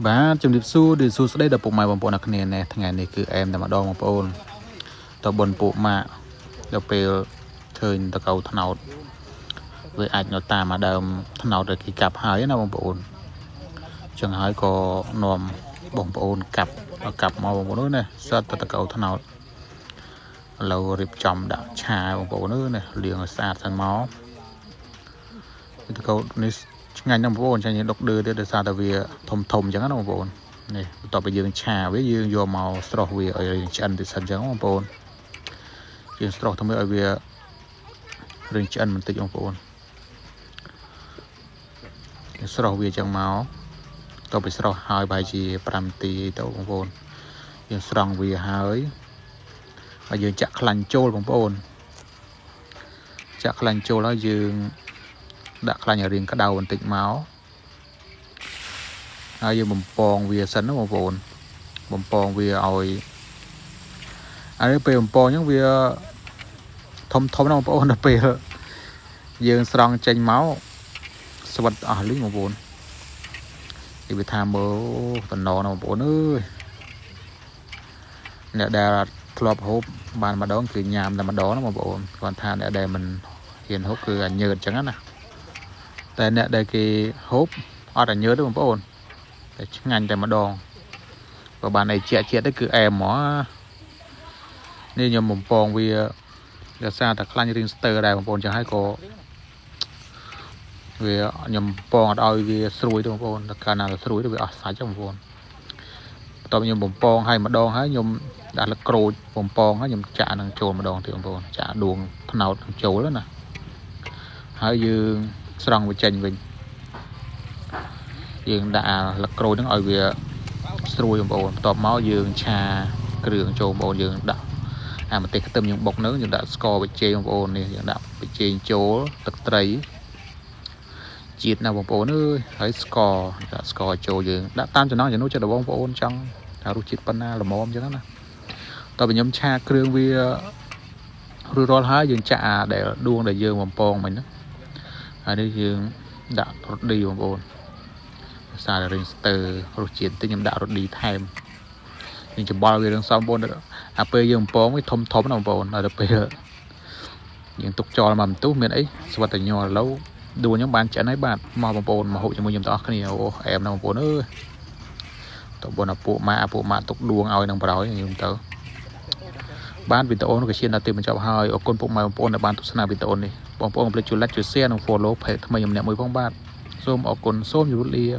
បាទជំរាបសួរឬសួស្តីដល់ពុកម៉ែបងប្អូនអរគ្នាណែថ្ងៃនេះគឺអែមតែម្ដងបងប្អូនតបុនពួកម៉ាក់ដល់ពេលឃើញតកៅថ្នោតវាអាចនៅតាមអាដើមថ្នោតដែលគេកាប់ហើយណាបងប្អូនចឹងហើយក៏នាំបងប្អូនកាប់កាប់មកបងប្អូនអើយណាសិតតតកៅថ្នោតឥឡូវរៀបចំដាក់ឆាបងប្អូនអើយណាលាងឲ្យស្អាតសិនមកតកៅនេះឆ្ងាញ់ណាស់បងប្អូនចាញ់ដុកឌឺទៀតដោយសារតែវាធំធំអញ្ចឹងណាបងប្អូន នេះបន្ទាប់ពីយើងឆាវាយើងយកមកស្រុះវាឲ្យរាងឆ្អិនតិចសិនអញ្ចឹងបងប្អូនយើងស្រុះធ្វើឲ្យវារាងឆ្អិនបន្តិចបងប្អូនយើងស្រុះវាអញ្ចឹងមកតទៅពីស្រុះហើយប្រហែលជា5នាទីទៅបងប្អូនយើងស្រង់វាហើយហើយយើងចាក់ខ្លាញ់ចូលបងប្អូនចាក់ខ្លាញ់ចូលហើយយើងដាក់ខ្លាញ់ឲ្យរាងក្តៅបន្តិចមកហើយយើងបំពងវាសិនណាបងប្អូនបំពងវាឲ្យហើយពេលបំពងអញ្ចឹងវាធំធំណាបងប្អូនដល់ពេលយើងស្រង់ចេញមកស្វិតអស់លីងបងប្អូនគេវាថាមើលតំណណាបងប្អូនអើយអ្នកដែលធ្លាប់ហូបបានម្ដងគឺញ៉ាំតែម្ដងណាបងប្អូនគាត់ថាអ្នកដែលមិនហ៊ានហូបគឺអញើតអញ្ចឹងណាតែអ្នកដែលគេហូបអត់អញើតទេបងប្អូនតែឆ្ងាញ់តែម្ដងបើបានអីជាក់ជាក់ទៅគឺអែមហ្មងនេះខ្ញុំបំពងវាដោយសារតែខ្លាញ់រៀងស្ទើដែរបងប្អូនចឹងហើយក៏វាខ្ញុំពងអត់ឲ្យវាស្រួយទេបងប្អូនតែកាលណាស្រួយទៅវាអស់សាច់បងប្អូនបន្ទាប់ខ្ញុំបំពងឲ្យម្ដងហើយខ្ញុំដាក់លក្រូចបំពងហើយខ្ញុំចាក់នឹងចូលម្ដងទៀតបងប្អូនចាក់ដួងថ្នោតនឹងចូលណាហើយយើងស្រង់វាចេញវិញយើងដាក់លក្រូចហ្នឹងឲ្យវាស្រួយបងប្អូនបន្ទាប់មកយើងឆាគ្រឿងចូលបងប្អូនយើងដាក់អាម្ទេសខ្ទឹមយើងបុកនៅយើងដាក់ស្ករប៊ីចេងបងប្អូននេះយើងដាក់ប៊ីចេងចូលទឹកត្រីជាតិណាបងប្អូនអើយហើយស្ករដាក់ស្ករចូលយើងដាក់តាមចំណង់ចំណូលចិត្តរបស់បងប្អូនចង់ថារសជាតិប៉ុណ្ណាល្មមអញ្ចឹងណាតើខ្ញុំឆាគ្រឿងវារួចរាល់ហើយយើងចាក់អាដែលដួងដែលយើងបំពងមិញហ្នឹងហើយនេះយើងដាក់រឌីបងប្អូនសារតែរៀងស្ទើរសជាតិតិចខ្ញុំដាក់រឌីថែមយើងច្បល់វារឿងសំបងប្អូនអាពេលយើងបំពងវាធំធំណាបងប្អូនដល់ពេលយើងទុកចោលមកបន្ទុះមានអីស្វិតតែញ័រឥឡូវដួលខ្ញុំបានឆ្អិនហើយបាទមកបងប្អូនមកហូបជាមួយខ្ញុំទាំងអស់គ្នាអូអែមណាស់បងប្អូនអើយតើបងអាពួកម៉ាក់អាពួកម៉ាក់ទុកដួងឲ្យនឹងប្រោយខ្ញុំទៅបានវីដេអូនោះក៏ឈានដល់ទីបញ្ចប់ហើយអរគុណពុកម៉ែបងប្អូនដែលបានទស្សនាវីដេអូនេះបងប្អូនកុំភ្លេចជួយ like ជួយ share និង follow page ថ្មីខ្ញុំម្នាក់មួយផងបាទសូមអរគុណសូមជម្រាបលា។